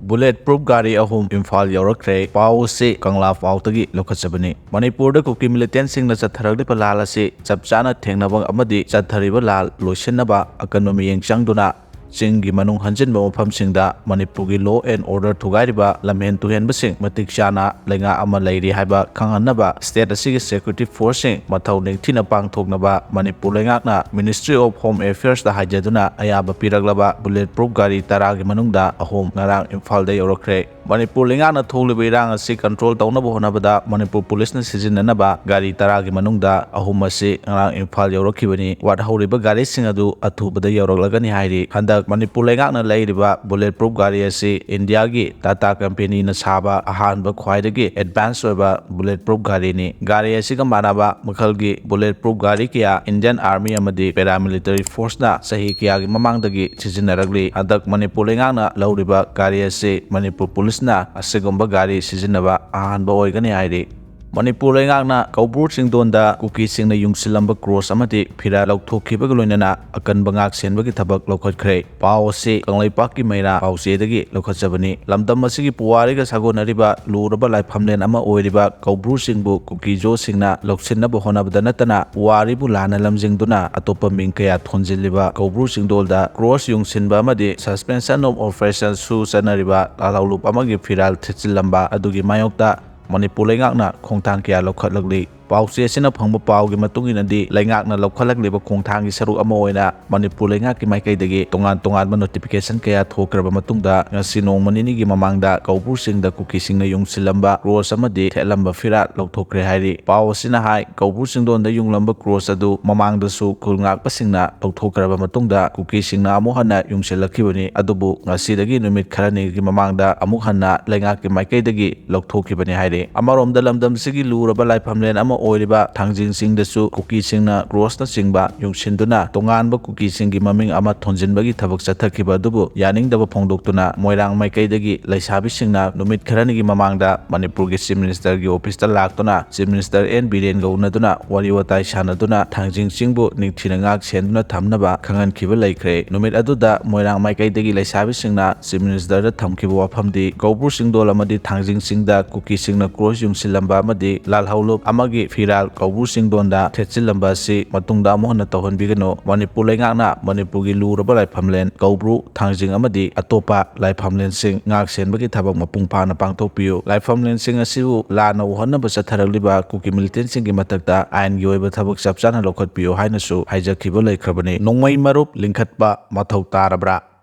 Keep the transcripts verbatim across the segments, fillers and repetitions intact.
Bullet proof ꯒꯥꯔꯤ ꯑꯍꯨꯝ ꯏꯝꯐꯥꯜ ꯌꯧꯔꯛꯈ꯭ꯔꯦ꯫ ꯄꯥꯎ ꯑꯁꯤ ꯀꯪꯂꯥ ꯄꯥꯎꯗꯒꯤ ꯂꯧꯈꯠꯆꯕꯅꯤ꯫ ꯃꯅꯤꯄꯨꯔꯗ ꯀꯨꯀꯤ militantꯁꯤꯡꯅ ꯆꯠꯊꯔꯛꯂꯤꯕ ꯂꯥꯜ ꯑꯁꯤ ꯆꯞ ꯆꯥꯅ ꯊꯦꯡꯅꯕ ꯑꯃꯗꯤ ꯆꯠꯊꯔꯤꯕ ꯂꯥꯜ ꯂꯣꯏꯁꯤꯟꯅꯕ ꯑꯀꯟꯕ ꯃꯤꯠꯌꯦꯡ ꯆꯪꯗꯨꯅ ꯆꯤꯡꯒꯤ ꯃꯅꯨꯡ ꯍꯟꯖꯤꯟꯕ ꯃꯐꯝꯁꯤꯡꯗ ꯃꯅꯤꯄꯨꯔꯒꯤ law and order ꯊꯨꯒꯥꯏꯔꯤꯕ ꯂꯝꯍꯦꯟ ꯇꯨꯍꯦꯟꯕꯁꯤꯡ ꯃꯇꯤꯛ ꯆꯥꯅ ꯂꯩꯉꯥꯛ ꯑꯃ ꯂꯩꯔꯤ ꯍꯥꯏꯕ ꯈꯪꯍꯟꯅꯕ state ꯑꯁꯤꯒꯤ security forceꯁꯤꯡ ꯃꯊꯧ ꯅꯤꯡꯊꯤꯅ ꯄꯥꯡꯊꯣꯛꯅꯕ ꯃꯅꯤꯄꯨꯔ ꯂꯩꯉꯥꯛꯅ Ministry of Home Affairsꯇ ꯍꯥꯏꯖꯗꯨꯅ ꯑꯌꯥꯕ ꯄꯤꯔꯛꯂꯕ bullet proof ꯒꯥꯔꯤ ꯇꯔꯥꯒꯤ ꯃꯅꯨꯡꯗ ꯑꯍꯨꯝ ꯉꯔꯥꯡ ꯏꯝꯐꯥꯜꯗ ꯌꯧꯔꯛꯈ꯭ꯔꯦ꯫ ꯃꯅꯤꯄꯨꯔ ꯂꯩꯉꯥꯛꯅ ꯊꯣꯛꯂꯤꯕ ꯏꯔꯥꯡ ꯑꯁꯤ control ꯇꯧꯅꯕ ꯍꯣꯠꯅꯕꯗ ꯃꯅꯤꯄꯨꯔ policeꯅ ꯁꯤꯖꯤꯟꯅꯅꯕ ꯒꯥꯔꯤ ꯇꯔꯥꯒꯤ ꯃꯅꯨꯡꯗ ꯑꯍꯨꯝ ꯑꯁꯤ ꯉꯔꯥꯡ ꯏꯝꯐꯥꯜ ꯌꯧꯔꯛꯈꯤꯕꯅꯤ꯫ ꯋꯥꯠꯍꯧꯔꯤꯕ ꯒꯥꯔꯤꯁꯤꯡ ꯑꯗꯨ ꯑꯊꯨꯕꯗ ꯌꯧꯔꯛꯂꯒꯅꯤ ꯍꯥꯏꯔꯤ꯫ ꯍꯟꯗꯛ ꯃꯅꯤꯄꯨꯔ ꯂꯩꯉꯥꯛꯅ ꯂꯩꯔꯤꯕ bullet proof ꯒꯥꯔꯤ ꯑꯁꯤ ꯏꯟꯗꯤꯌꯥꯒꯤ ꯇꯥꯇꯥ ꯀꯝꯄꯦꯅꯤꯅ ꯁꯥꯕ ꯑꯍꯥꯟꯕ ꯈ꯭ꯋꯥꯏꯗꯒꯤ advance ꯑꯣꯏꯕ bullet proof ꯒꯥꯔꯤꯅꯤ꯫ ꯒꯥꯔꯤ ꯑꯁꯤꯒ ꯃꯥꯟꯅꯕ ꯃꯈꯜꯒꯤ bullet proof ꯒꯥꯔꯤ ꯀꯌꯥ Indian Army ꯑꯃꯗꯤ paramilitary forceꯅ ꯆꯍꯤ ꯀꯌꯥꯒꯤ ꯃꯃꯥꯡꯗꯒꯤ ꯁꯤꯖꯤꯟꯅꯔꯛꯂꯤ꯫ ꯍꯟꯗꯛ ꯃꯅꯤꯄꯨꯔ ꯂꯩꯉꯥꯛꯅ ꯂꯧꯔꯤꯕ ꯒꯥꯔꯤ ꯑꯁꯤ ꯃꯅꯤꯄꯨꯔ policeꯅ ꯑꯁꯤꯒꯨꯝꯕ ꯒꯥꯔꯤ ꯁꯤꯖꯤꯟꯅꯕ ꯑꯍꯥꯟꯕ ꯑꯣꯏꯒꯅꯤ ꯍꯥꯏꯔꯤ꯫ ꯃꯅꯤꯄꯨꯔ ꯂꯩꯉꯥꯛꯅ ꯀꯧꯕ꯭ꯔꯨ ꯆꯤꯡꯗꯣꯟꯗ ꯀꯨꯀꯤꯁꯤꯡꯅ ꯌꯨꯡꯁꯤꯜꯂꯝꯕ cross ꯑꯃꯗꯤ ꯐꯤꯔꯥꯜ ꯂꯧꯊꯣꯛꯈꯤꯕꯒ ꯂꯣꯏꯅꯅ ꯑꯀꯟꯕ ꯉꯥꯛ ꯁꯦꯟꯕꯒꯤ ꯊꯕꯛ ꯂꯧꯈꯠꯈ꯭ꯔꯦ꯫ ꯄꯥꯎ ꯑꯁꯤ ꯀꯪꯂꯩꯄꯥꯛꯀꯤ ꯃꯩꯔꯥ ꯄꯥꯎꯆꯦꯗꯒꯤ ꯂꯧꯈꯠꯆꯕꯅꯤ꯫ ꯂꯝꯗꯝ ꯑꯁꯤꯒꯤ ꯄꯨꯋꯥꯔꯤꯒ ꯁꯥꯒꯣꯟꯅꯔꯤꯕ ꯂꯨꯔꯕ ꯂꯥꯏꯐꯝꯂꯦꯟ ꯑꯃ ꯑꯣꯏꯔꯤꯕ ꯀꯧꯕ꯭ꯔꯨ ꯆꯤꯡꯕꯨ ꯀꯨꯀꯤꯖꯣꯁꯤꯡꯅ ꯂꯧꯁꯤꯟꯅꯕ ꯍꯣꯠꯅꯕꯗ ꯅꯠꯇꯅ ꯄꯨꯋꯥꯔꯤꯕꯨ ꯂꯥꯟꯅ ꯂꯝꯖꯤꯡꯗꯨꯅ ꯑꯇꯣꯞꯄ ꯃꯤꯡ ꯀꯌꯥ ꯊꯣꯟꯖꯤꯜꯂꯤꯕ ꯀꯧꯕ꯭ꯔꯨ ꯆꯤꯡꯗꯣꯜꯗ cross ꯌꯨꯡꯁꯤꯟꯕ ꯑꯃꯗꯤ suspension of operation ꯁꯨ ꯆꯠꯅꯔꯤꯕ ꯂꯥꯜꯍꯧꯂꯨꯞ ꯑꯃꯒꯤ ꯐꯤꯔꯥꯜ ꯊꯤꯠꯆꯤꯜꯂꯝꯕ ꯑꯗꯨꯒꯤ ꯃꯥꯌꯣꯛꯇ ꯃꯅꯤꯄꯨꯔ ꯂꯩꯉꯥꯛꯅ ꯈꯣꯡꯊꯥꯡ ꯀꯌꯥ ꯂꯧꯈꯠꯂꯛꯂꯤ꯫ ꯄꯥꯎꯆꯦ ꯑꯁꯤꯅ ꯐꯪꯕ ꯄꯥꯎꯒꯤ ꯃꯇꯨꯡ ꯏꯟꯅꯗꯤ, ꯂꯩꯉꯥꯛꯅ ꯂꯧꯈꯠꯂꯛꯂꯤꯕ ꯈꯣꯡꯊꯥꯡꯒꯤ ꯁꯔꯨꯛ ꯑꯃ ꯑꯣꯏꯅ ꯃꯅꯤꯄꯨꯔ ꯂꯩꯉꯥꯛꯀꯤ ꯃꯥꯏꯀꯩꯗꯒꯤ ꯇꯣꯉꯥꯟ ꯇꯣꯉꯥꯟꯕ notification ꯀꯌꯥ ꯊꯣꯛꯈ꯭ꯔꯕ ꯃꯇꯨꯡꯗ, ꯉꯁꯤ ꯅꯣꯡꯃ ꯅꯤꯅꯤꯒꯤ ꯃꯃꯥꯡꯗ ꯀꯧꯕ꯭ꯔꯨ ꯆꯤꯡꯗ ꯀꯨꯀꯤꯁꯤꯡꯅ ꯌꯨꯡꯁꯤꯜꯂꯝꯕ cross ꯑꯃꯗꯤ ꯊꯦꯠꯂꯝꯕ ꯐꯤꯔꯥꯜ ꯂꯧꯊꯣꯛꯈ꯭ꯔꯦ ꯍꯥꯏꯔꯤ꯫ ꯄꯥꯎ ꯑꯁꯤꯅ ꯍꯥꯏ, ꯀꯧꯕ꯭ꯔꯨ ꯆꯤꯡꯗꯣꯟꯗ ꯌꯨꯡꯂꯝꯕ cross ꯑꯗꯨ ꯃꯃꯥꯡꯗꯁꯨ ꯈꯨꯜ ꯉꯥꯛꯄꯁꯤꯡꯅ ꯂꯧꯊꯣꯛꯈ꯭ꯔꯕ ꯃꯇꯨꯡꯗ, ꯀꯨꯀꯤꯁꯤꯡꯅ ꯑꯃꯨꯛ ꯍꯟꯅ ꯌꯨꯡꯁꯤꯜꯂꯛꯈꯤꯕꯅꯤ꯫ ꯑꯗꯨꯕꯨ ꯉꯁꯤꯗꯒꯤ ꯅꯨꯃꯤꯠ ꯈꯔꯅꯤꯒꯤ ꯃꯃꯥꯡꯗ ꯑꯃꯨꯛ ꯍꯟꯅ ꯂꯩꯉꯥꯛꯀꯤ ꯃꯥꯏꯀꯩꯗꯒꯤ ꯂꯧꯊꯣꯛꯈꯤꯕꯅꯤ ꯍꯥꯏꯔꯤ꯫ ꯑꯃꯔꯣꯝꯗ, ꯂꯝꯗꯝꯁꯤꯒꯤ ꯂꯨꯔꯕ ꯂꯥꯏꯐꯝꯂꯦꯟ ꯑꯃ ꯑꯣꯏꯔꯤꯕ ꯊꯥꯡꯖꯤꯡ ꯆꯤꯡꯗꯁꯨ ꯀꯨꯀꯤꯁꯤꯡꯅ ꯀ꯭ꯔꯣꯁꯅꯆꯤꯡꯕ ꯌꯨꯡꯁꯤꯟꯗꯨꯅ ꯇꯣꯉꯥꯟꯕ ꯀꯨꯀꯤꯁꯤꯡꯒꯤ ꯃꯃꯤꯡ ꯑꯃ ꯊꯣꯟꯖꯤꯟꯕꯒꯤ ꯊꯕꯛ ꯆꯠꯊꯈꯤꯕ ꯑꯗꯨꯕꯨ ꯌꯥꯅꯤꯡꯗꯕ ꯐꯣꯡꯗꯣꯛꯇꯨꯅ ꯃꯣꯏꯔꯥꯡ ꯃꯥꯏꯀꯩꯗꯒꯤ ꯂꯩꯁꯥꯕꯤꯁꯤꯡꯅ ꯅꯨꯃꯤꯠ ꯈꯔꯅꯤꯒꯤ ꯃꯃꯥꯡꯗ ꯃꯅꯤꯄꯨꯔꯒꯤ Chief Ministerꯒꯤ officeꯇ ꯂꯥꯛꯇꯨꯅ Chief Minister ꯑꯦꯟ ꯕꯤꯔꯦꯟꯒ ꯎꯅꯗꯨꯅ ꯋꯥꯔꯤ ꯋꯥꯇꯥꯏ ꯁꯥꯟꯅꯗꯨꯅ ꯊꯥꯡꯖꯤꯡ ꯆꯤꯡꯕꯨ ꯅꯤꯡꯊꯤꯅ ꯉꯥꯛ ꯁꯦꯟꯗꯨꯅ ꯊꯝꯅꯕ ꯈꯪꯍꯟꯈꯤꯕ ꯂꯩꯈ꯭ꯔꯦ꯫ ꯅꯨꯃꯤꯠ ꯑꯗꯨꯗ ꯃꯣꯏꯔꯥꯡ ꯃꯥꯏꯀꯩꯗꯒꯤ ꯂꯩꯁꯥꯕꯤꯁꯤꯡꯅ Chief Ministerꯗ ꯊꯝꯈꯤꯕ ꯋꯥꯐꯝꯗꯤ ꯀꯧꯕ꯭ꯔꯨ ꯆꯤꯡꯗꯣꯜ ꯑꯃꯗꯤ ꯊꯥꯡꯖꯤꯡ ꯆꯤꯡꯗ ꯀꯨꯀꯤꯁꯤꯡꯅ ꯀ꯭ꯔꯣꯁ ꯌꯨꯡꯁꯤꯜꯂꯝꯕ ꯑꯃꯗꯤ ꯂꯥꯜꯍꯧꯂꯨꯞ ꯑꯃꯒꯤ ꯐꯤꯔꯥꯜ ꯀꯧꯕ꯭ꯔꯨ ꯆꯤꯡꯗꯣꯟꯗ ꯊꯦꯠꯆꯤꯜꯂꯝꯕ ꯑꯁꯤ ꯃꯇꯨꯡꯗ ꯑꯃꯨꯛ ꯍꯟꯅ ꯇꯧꯍꯟꯕꯤꯒꯅꯨ꯫ ꯃꯅꯤꯄꯨꯔ ꯂꯩꯉꯥꯛꯅ ꯃꯅꯤꯄꯨꯔꯒꯤ ꯂꯨꯔꯕ ꯂꯥꯏꯐꯝꯂꯦꯟ ꯀꯧꯕ꯭ꯔꯨ, ꯊꯥꯡꯖꯤꯡ ꯑꯃꯗꯤ ꯑꯇꯣꯞꯄ ꯂꯥꯏꯐꯝꯂꯦꯟꯁꯤꯡ ꯉꯥꯛ ꯁꯦꯟꯕꯒꯤ ꯊꯕꯛ ꯃꯄꯨꯡ ꯐꯥꯅ ꯄꯥꯡꯊꯣꯛꯄꯤꯌꯨ꯫ ꯂꯥꯏꯐꯝꯂꯦꯟꯁꯤꯡ ꯑꯁꯤꯕꯨ ꯂꯥꯟꯅ ꯎꯍꯟꯅꯕ ꯆꯠꯊꯔꯛꯂꯤꯕ ꯀꯨꯀꯤ militantꯁꯤꯡꯒꯤ ꯃꯊꯛꯇ ꯑꯥꯏꯟꯒꯤ ꯑꯣꯏꯕ ꯊꯕꯛ ꯆꯞ ꯆꯥꯅ ꯂꯧꯈꯠꯄꯤꯌꯨ ꯍꯥꯏꯅꯁꯨ ꯍꯥꯏꯖꯈꯤꯕ ꯂꯩꯈ꯭ꯔꯕꯅꯤ꯫ ꯅꯣꯡꯃꯩ ꯃꯔꯨꯞ ꯂꯤꯡꯈꯠꯄ ꯃꯊꯧ ꯇꯥꯔꯕ꯭ꯔꯥ?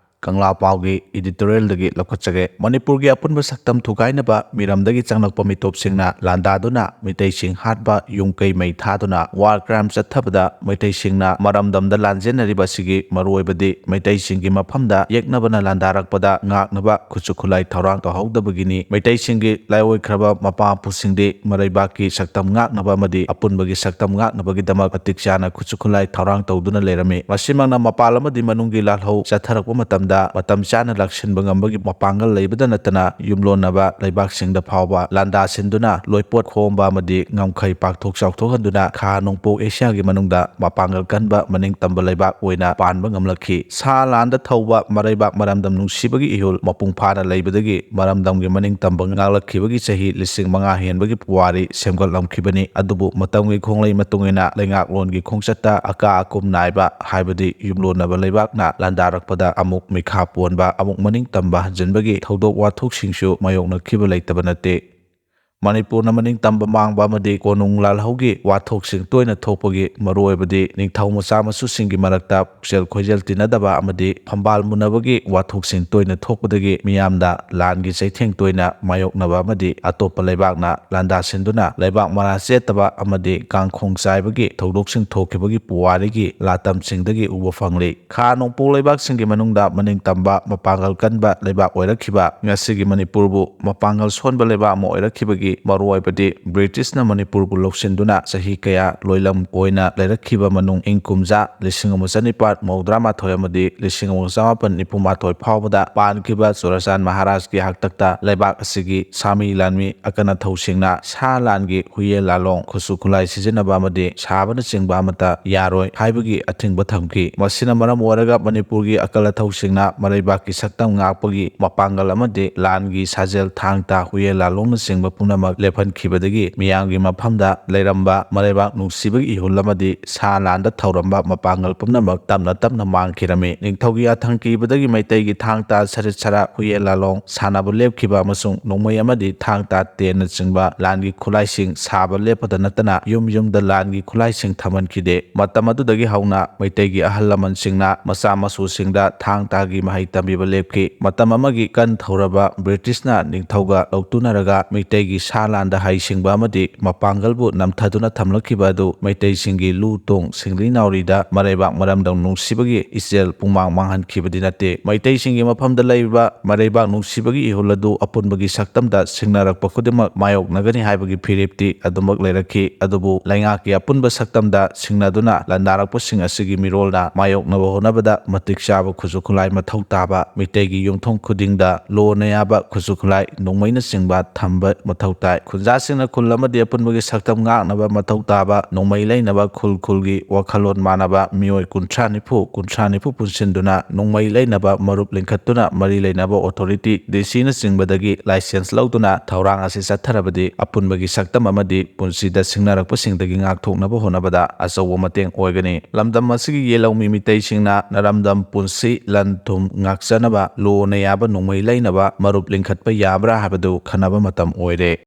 ꯀꯪꯂꯥ ꯄꯥꯎꯒꯤ editorialꯗꯒꯤ ꯂꯧꯈꯠꯆꯒꯦ꯫ ꯃꯅꯤꯄꯨꯔꯒꯤ ꯑꯄꯨꯟꯕ ꯁꯛꯇꯝ ꯊꯨꯒꯥꯏꯅꯕ ꯃꯤꯔꯝꯗꯒꯤ ꯆꯪꯂꯛꯄ ꯃꯤꯇꯣꯞꯁꯤꯡꯅ ꯂꯥꯟꯗꯥꯗꯨꯅ ꯃꯤꯇꯩꯁꯤꯡ ꯍꯥꯠꯄ, ꯌꯨꯝ ꯀꯩ ꯃꯩ ꯊꯥꯗꯨꯅ war crime ꯆꯠꯊꯕꯗ ꯃꯩꯇꯩꯁꯤꯡꯅ ꯃꯔꯝꯗꯝꯗ ꯂꯥꯟꯖꯦꯟꯅꯔꯤꯕ ꯑꯁꯤꯒꯤ ꯃꯔꯨꯑꯣꯏꯕꯗꯤ ꯃꯩꯇꯩꯁꯤꯡꯒꯤ ꯃꯐꯝꯗ ꯌꯦꯛꯅꯕꯅ ꯂꯥꯟꯗꯥꯔꯛꯄꯗ ꯉꯥꯛꯅꯕ ꯈꯨꯠꯁꯨ ꯈꯨꯠꯂꯥꯏ ꯊꯧꯔꯥꯡ ꯇꯧꯍꯧꯗꯕꯒꯤꯅꯤ꯫ ꯃꯩꯇꯩꯁꯤꯡꯒꯤ ꯂꯥꯏꯑꯣꯏꯈ꯭ꯔꯕ ꯃꯄꯥ ꯃꯄꯨꯁꯤꯡꯗꯤ ꯃꯔꯩꯕꯥꯛꯀꯤ ꯁꯛꯇꯝ ꯉꯥꯛꯅꯕ ꯑꯃꯗꯤ ꯑꯄꯨꯟꯕꯒꯤ ꯁꯛꯇꯝ ꯉꯥꯛꯅꯕꯒꯤꯗꯃꯛ ꯃꯇꯤꯛ ꯆꯥꯅ ꯈꯨꯠꯁꯨ ꯈꯨꯠꯂꯥꯏ ꯊꯧꯔꯥꯡ ꯇꯧꯗꯨꯅ ꯂꯩꯔꯝꯃꯤ꯫ ꯃꯁꯤꯃꯛꯅ ꯃꯄꯥꯟ ꯑꯃꯗꯤ ꯃꯅꯨꯡꯒꯤ ꯂꯥꯜꯍꯧ ꯆꯠꯊꯔꯛꯄ ꯃꯇꯝꯗ ꯃꯇꯝ ꯆꯥꯅ ꯂꯥꯛꯁꯤꯟꯕ ꯉꯝꯕꯒꯤ ꯃꯄꯥꯡꯒꯜ ꯂꯩꯕꯗ ꯅꯠꯇꯅ ꯌꯨꯝꯂꯣꯟꯅꯕ ꯂꯩꯕꯥꯛꯁꯤꯡꯗ ꯐꯥꯎꯕ ꯂꯥꯟꯗꯥ ꯁꯤꯟꯗꯨꯅ ꯂꯣꯏꯄꯣꯠ ꯈꯣꯝꯕ ꯑꯃꯗꯤ ꯉꯝꯈꯩ ꯄꯥꯛꯊꯣꯛ ꯆꯥꯎꯊꯣꯛꯍꯟꯗꯨꯅ ꯈꯥ ꯅꯣꯡꯄꯣꯛ ꯑꯦꯁꯤꯌꯥꯒꯤ ꯃꯅꯨꯡꯗ ꯃꯄꯥꯡꯒꯜ ꯀꯟꯕ ꯃꯅꯤꯡ ꯇꯝꯕ ꯂꯩꯕꯥꯛ ꯑꯣꯏꯅ ꯄꯥꯟꯕ ꯉꯝꯂꯛꯈꯤ꯫ ꯁꯥ ꯂꯥꯟꯗ ꯊꯧꯕ ꯃꯔꯩꯕꯥꯛ ꯃꯔꯝꯗꯝ ꯅꯨꯡꯁꯤꯕꯒꯤ ꯏꯍꯨꯜ ꯃꯄꯨꯡ ꯐꯥꯅ ꯂꯩꯕꯗꯒꯤ ꯃꯔꯝꯗꯝꯒꯤ ꯃꯅꯤꯡ ꯇꯝꯕ ꯉꯥꯛꯂꯛꯈꯤꯕꯒꯤ ꯆꯍꯤ ꯂꯤꯁꯤꯡ ꯃꯉꯥ ꯍꯦꯟꯕꯒꯤ ꯄꯨꯋꯥꯔꯤ ꯁꯦꯝꯒꯠꯂꯝꯈꯤꯕꯅꯤ꯫ ꯑꯗꯨꯕꯨ ꯃꯇꯝꯒꯤ ꯈꯣꯡꯂꯩ ꯃꯇꯨꯡ ꯏꯟꯅ ꯂꯩꯉꯥꯛꯂꯣꯟꯒꯤ ꯈꯣꯡꯆꯠꯇ ꯑꯀꯥ ꯑꯀꯨꯝ ꯅꯥꯏꯕ ꯍꯥꯏꯕꯗꯤ ꯌꯨꯝꯂꯣꯟꯅꯕ ꯂꯩꯕꯥꯛꯅ ꯂꯥꯟꯗꯥꯔꯛꯄꯗ ꯑꯃꯨꯛ ꯃꯤꯈꯥ ꯄꯣꯟꯕ, ꯑꯃꯨꯛ ꯃꯅꯤꯡ ꯇꯝꯕ ꯍꯟꯖꯤꯟꯕꯒꯤ ꯊꯧꯗꯣꯛ ꯋꯥꯊꯣꯛꯁꯤꯡꯁꯨ ꯃꯥꯌꯣꯛꯅꯈꯤꯕ ꯂꯩꯇꯕ ꯅꯠꯇꯦ꯫ ꯃꯅꯤꯄꯨꯔꯅ ꯃꯅꯤꯡ ꯇꯝꯕ ꯃꯥꯡꯕ ꯑꯃꯗꯤ ꯀꯣꯅꯨꯡ ꯂꯥꯜꯍꯧꯒꯤ ꯋꯥꯊꯣꯛꯁꯤꯡ ꯇꯣꯏꯅ ꯊꯣꯛꯄꯒꯤ ꯃꯔꯨꯑꯣꯏꯕꯗꯤ ꯅꯤꯡꯊꯧ ꯃꯆꯥ ꯃꯁꯨꯁꯤꯡꯒꯤ ꯃꯔꯛꯇ ꯄꯨꯛꯆꯦꯜ ꯈꯣꯏꯖꯦꯜ ꯇꯤꯟꯅꯗꯕ ꯑꯃꯗꯤ ꯐꯝꯕꯥꯜ ꯃꯨꯟꯅꯕꯒꯤ ꯋꯥꯊꯣꯛꯁꯤꯡ ꯇꯣꯏꯅ ꯊꯣꯛꯄꯗꯒꯤ ꯃꯤꯌꯥꯝꯗ ꯂꯥꯟꯒꯤ ꯆꯩꯊꯦꯡ ꯇꯣꯏꯅ ꯃꯥꯌꯣꯛꯅꯕ ꯑꯃꯗꯤ ꯑꯇꯣꯞꯄ ꯂꯩꯕꯥꯛꯅ ꯂꯥꯟꯗꯥꯁꯤꯟꯗꯨꯅ ꯂꯩꯕꯥꯛ ꯃꯔꯥ ꯆꯦꯠꯇꯕ ꯑꯃꯗꯤ ꯀꯥꯡꯈꯣꯡ ꯆꯥꯏꯕꯒꯤ ꯊꯧꯗꯣꯛꯁꯤꯡ ꯊꯣꯛꯈꯤꯕꯒꯤ ꯄꯨꯋꯥꯔꯤꯒꯤ ꯂꯥꯇꯝꯁꯤꯡꯗꯒꯤ ꯎꯕ ꯐꯪꯂꯤ꯫ ꯈꯥ ꯅꯣꯡꯄꯣꯛ ꯂꯩꯕꯥꯛꯁꯤꯡꯒꯤ ꯃꯅꯨꯡꯗ ꯃꯅꯤꯡ ꯇꯝꯕ, ꯃꯄꯥꯡꯒꯜ ꯀꯟꯕ ꯂꯩꯕꯥꯛ ꯑꯣꯏꯔꯛꯈꯤꯕ ꯉꯁꯤꯒꯤ ꯃꯅꯤꯄꯨꯔꯕꯨ ꯃꯄꯥꯡꯒꯜ ꯁꯣꯟꯕ ꯂꯩꯕꯥꯛ ꯑꯃ ꯑꯣꯏꯔꯛꯈꯤꯕꯒꯤ ꯃꯔꯨꯑꯣꯏꯕꯗꯤ ꯕ꯭ꯔꯤꯇꯤꯁꯅ ꯃꯅꯤꯄꯨꯔꯕꯨ ꯂꯧꯁꯤꯟꯗꯨꯅ ꯆꯍꯤ ꯀꯌꯥ ꯂꯣꯏꯂꯝ ꯑꯣꯏꯅ ꯂꯩꯔꯛꯈꯤꯕ ꯃꯅꯨꯡ ꯏꯪ ꯀꯨꯝꯖꯥ ꯂꯤꯁꯤꯡ ꯑꯃ ꯆꯅꯤꯄꯥꯟ ꯃꯧꯗ꯭ꯔꯥ ꯃꯥꯊꯣꯏ ꯑꯃꯗꯤ ꯂꯤꯁꯤꯡ ꯑꯃ ꯆꯃꯥꯄꯟ ꯅꯤꯐꯨ ꯃꯥꯊꯣꯏ ꯐꯥꯎꯕꯗ ꯄꯥꯟꯈꯤꯕ ꯆꯨꯔꯆꯥꯟ ꯃꯍꯥꯔꯥꯖꯀꯤ ꯍꯥꯛꯇꯛꯇ ꯂꯩꯕꯥꯛ ꯑꯁꯤꯒꯤ ꯁꯥꯃꯤ ꯂꯥꯟꯃꯤ ꯑꯀꯟ ꯑꯊꯧꯁꯤꯡꯅ ꯁꯥ ꯂꯥꯟꯒꯤ ꯍꯨꯌꯦꯟ ꯂꯥꯂꯣꯡ, ꯈꯨꯠꯁꯨ ꯈꯨꯠꯂꯥꯏ ꯁꯤꯖꯤꯟꯅꯕ ꯑꯃꯗꯤ ꯁꯥꯕꯅꯆꯤꯡꯕ ꯑꯃꯠꯇ ꯌꯥꯔꯣꯏ ꯍꯥꯏꯕꯒꯤ ꯑꯊꯤꯡꯕ ꯊꯝꯈꯤ꯫ ꯃꯁꯤꯅ ꯃꯔꯝ ꯑꯣꯏꯔꯒ ꯃꯅꯤꯄꯨꯔꯒꯤ ꯑꯀꯜ ꯑꯊꯧꯁꯤꯡꯅ ꯃꯔꯩꯕꯥꯛꯀꯤ ꯁꯛꯇꯝ ꯉꯥꯛꯄꯒꯤ ꯃꯄꯥꯡꯒꯜ ꯑꯃꯗꯤ ꯂꯥꯟꯒꯤ ꯁꯥꯖꯦꯜ, ꯊꯥꯡ ꯇꯥ, ꯍꯨꯌꯦꯟ ꯂꯥꯂꯣꯡꯅꯆꯤꯡꯕ ꯄꯨꯝꯅꯃꯛ ꯂꯦꯞꯍꯟꯈꯤꯕꯗꯒꯤ ꯃꯤꯌꯥꯝꯒꯤ ꯃꯐꯝꯗ ꯂꯩꯔꯝꯕ ꯃꯔꯩꯕꯥꯛ ꯅꯨꯡꯁꯤꯕꯒꯤ ꯏꯍꯨꯜ ꯑꯃꯗꯤ ꯁꯥ ꯂꯥꯟꯗ ꯊꯧꯔꯝꯕ ꯃꯄꯥꯡꯒꯜ ꯄꯨꯝꯅꯃꯛ ꯇꯞꯅ ꯇꯞꯅ ꯃꯥꯡꯈꯤꯔꯝꯃꯤ꯫ ꯅꯤꯡꯊꯧꯒꯤ ꯌꯥꯊꯪ ꯀꯤꯕꯗꯒꯤ ꯃꯩꯇꯩꯒꯤ ꯊꯥꯡ ꯇꯥ, ꯁꯔꯤꯠ ꯁꯔꯥ, ꯍꯨꯌꯦꯟ ꯂꯥꯂꯣꯡ ꯁꯥꯟꯅꯕ ꯂꯦꯞꯈꯤꯕ ꯑꯃꯁꯨꯡ ꯅꯣꯡꯃꯩ ꯑꯃꯗꯤ ꯊꯥꯡ ꯇꯥ, ꯇꯦꯟꯅꯆꯤꯡꯕ ꯂꯥꯟꯒꯤ ꯈꯨꯠꯂꯥꯏꯁꯤꯡ ꯁꯥꯕ ꯂꯦꯞꯄꯗ ꯅꯠꯇꯅ ꯌꯨꯝ ꯌꯨꯝꯗ ꯂꯥꯟꯒꯤ ꯈꯨꯠꯂꯥꯏꯁꯤꯡ ꯊꯝꯍꯟꯈꯤꯗꯦ꯫ ꯃꯇꯝ ꯑꯗꯨꯗꯒꯤ ꯍꯧꯅ ꯃꯩꯇꯩꯒꯤ ꯑꯍꯜ ꯂꯃꯟꯁꯤꯡꯅ ꯃꯆꯥ ꯃꯁꯨꯁꯤꯡꯗ ꯊꯥꯡ ꯇꯥꯒꯤ ꯃꯍꯩ ꯇꯝꯕꯤꯕ ꯂꯦꯞꯈꯤ꯫ ꯃꯇꯝ ꯑꯃꯒꯤ ꯀꯟ ꯊꯧꯔꯕ ꯕ꯭ꯔꯤꯇꯤꯁꯅ ꯅꯤꯡꯊꯧꯒ ꯂꯧꯇꯨꯅꯔꯒ ꯃꯩꯇꯩꯒꯤ ꯁꯥ ꯂꯥꯟꯗ ꯍꯩꯁꯤꯡꯕ ꯑꯃꯗꯤ ꯃꯄꯥꯡꯒꯜꯕꯨ ꯅꯝꯊꯗꯨꯅ ꯊꯝꯂꯛꯈꯤꯕ ꯑꯗꯨ ꯃꯩꯇꯩꯁꯤꯡꯒꯤ ꯂꯨ ꯇꯣꯡ, ꯁꯤꯡꯂꯤ ꯅꯥꯎꯔꯤꯗ ꯃꯔꯩꯕꯥꯛ ꯃꯔꯝꯗꯝ ꯅꯨꯡꯁꯤꯕꯒꯤ ꯏꯆꯦꯜ ꯄꯨꯡꯃꯥꯡ ꯃꯥꯡꯍꯟꯈꯤꯕꯗꯤ ꯅꯠꯇꯦ꯫ ꯃꯩꯇꯩꯁꯤꯡꯒꯤ ꯃꯐꯝꯗ ꯂꯩꯔꯤꯕ ꯃꯔꯩꯕꯥꯛ ꯅꯨꯡꯁꯤꯕꯒꯤ ꯏꯍꯨꯜ ꯑꯗꯨ ꯑꯄꯨꯟꯕꯒꯤ ꯁꯛꯇꯝꯗ ꯁꯤꯡꯅꯔꯛꯄ ꯈꯨꯗꯤꯡꯃꯛ ꯃꯥꯌꯣꯛꯅꯒꯅꯤ ꯍꯥꯏꯕꯒꯤ ꯐꯤꯔꯦꯞꯇꯤ ꯑꯗꯨꯃꯛ ꯂꯩꯔꯛꯈꯤ꯫ ꯑꯗꯨꯕꯨ ꯂꯩꯉꯥꯛꯀꯤ ꯑꯄꯨꯟꯕ ꯁꯛꯇꯝꯗ ꯁꯤꯡꯅꯗꯨꯅ ꯂꯥꯟꯗꯥꯔꯛꯄꯁꯤꯡ ꯑꯁꯤꯒꯤ ꯃꯤꯔꯣꯜꯅ ꯃꯥꯌꯣꯛꯅꯕ ꯍꯣꯠꯅꯕꯗ ꯃꯇꯤꯛ ꯆꯥꯕ ꯈꯨꯠꯁꯨ ꯈꯨꯠꯂꯥꯏ ꯃꯊꯧ ꯇꯥꯕ, ꯃꯤꯇꯩꯒꯤ ꯌꯨꯝꯊꯣꯡ ꯈꯨꯗꯤꯡꯗ ꯂꯣꯟꯅ ꯌꯥꯕ ꯈꯨꯠꯁꯨ ꯈꯨꯠꯂꯥꯏ, ꯅꯣꯡꯃꯩꯅꯆꯤꯡꯕ ꯊꯝꯕ ꯃꯊꯧ ꯇꯥꯏ꯫ ꯈꯨꯟꯖꯥꯁꯤꯡꯅ ꯈꯨꯜ ꯑꯃꯗꯤ ꯑꯄꯨꯟꯕꯒꯤ ꯁꯛꯇꯝ ꯉꯥꯛꯅꯕ ꯃꯊꯧ ꯇꯥꯕ, ꯅꯣꯡꯃꯩ ꯂꯩꯅꯕ ꯈꯨꯜ ꯈꯨꯜꯒꯤ ꯋꯥꯈꯜꯂꯣꯟ ꯃꯥꯟꯅꯕ ꯃꯤꯑꯣꯏ ꯀꯨꯟꯊ꯭ꯔꯥ ꯅꯤꯐꯨ, ꯀꯨꯟꯊ꯭ꯔꯥ ꯅꯤꯐꯨ ꯄꯨꯟꯁꯤꯟꯗꯨꯅ ꯅꯣꯡꯃꯩ ꯂꯩꯅꯕ ꯃꯔꯨꯞ ꯂꯤꯡꯈꯠꯇꯨꯅ ꯃꯔꯤ ꯂꯩꯅꯕ ꯑꯣꯊꯣꯔꯤꯇꯤ, ꯗꯤ ꯁꯤꯅꯆꯤꯡꯕꯗꯒꯤ ꯂꯥꯏꯁꯦꯟꯁ ꯂꯧꯗꯨꯅ ꯊꯧꯔꯥꯡ ꯑꯁꯤ ꯆꯠꯊꯔꯕꯗꯤ ꯑꯄꯨꯟꯕꯒꯤ ꯁꯛꯇꯝ ꯑꯃꯗꯤ ꯄꯨꯟꯁꯤꯗ ꯁꯤꯡꯅꯔꯛꯄꯁꯤꯡꯗꯒꯤ ꯉꯥꯛꯊꯣꯛꯅꯕ ꯍꯣꯠꯅꯕꯗ ꯑꯆꯧꯕ ꯃꯇꯦꯡ ꯑꯣꯏꯒꯅꯤ꯫ ꯂꯝꯗꯝ ꯑꯁꯤꯒꯤ ꯌꯦꯜꯍꯧꯃꯤ ꯃꯤꯇꯩꯁꯤꯡꯅ ꯅꯔꯝꯗꯝ ꯄꯨꯟꯁꯤ ꯂꯟ ꯊꯨꯝ ꯉꯥꯛꯆꯅꯕ ꯂꯣꯟꯅ ꯌꯥꯕ ꯅꯣꯡꯃꯩ ꯂꯩꯅꯕ ꯃꯔꯨꯞ ꯂꯤꯡꯈꯠꯄ ꯌꯥꯕ꯭ꯔꯥ ꯍꯥꯏꯕꯗꯨ ꯈꯟꯅꯕ ꯃꯇꯝ ꯑꯣꯏꯔꯦ꯫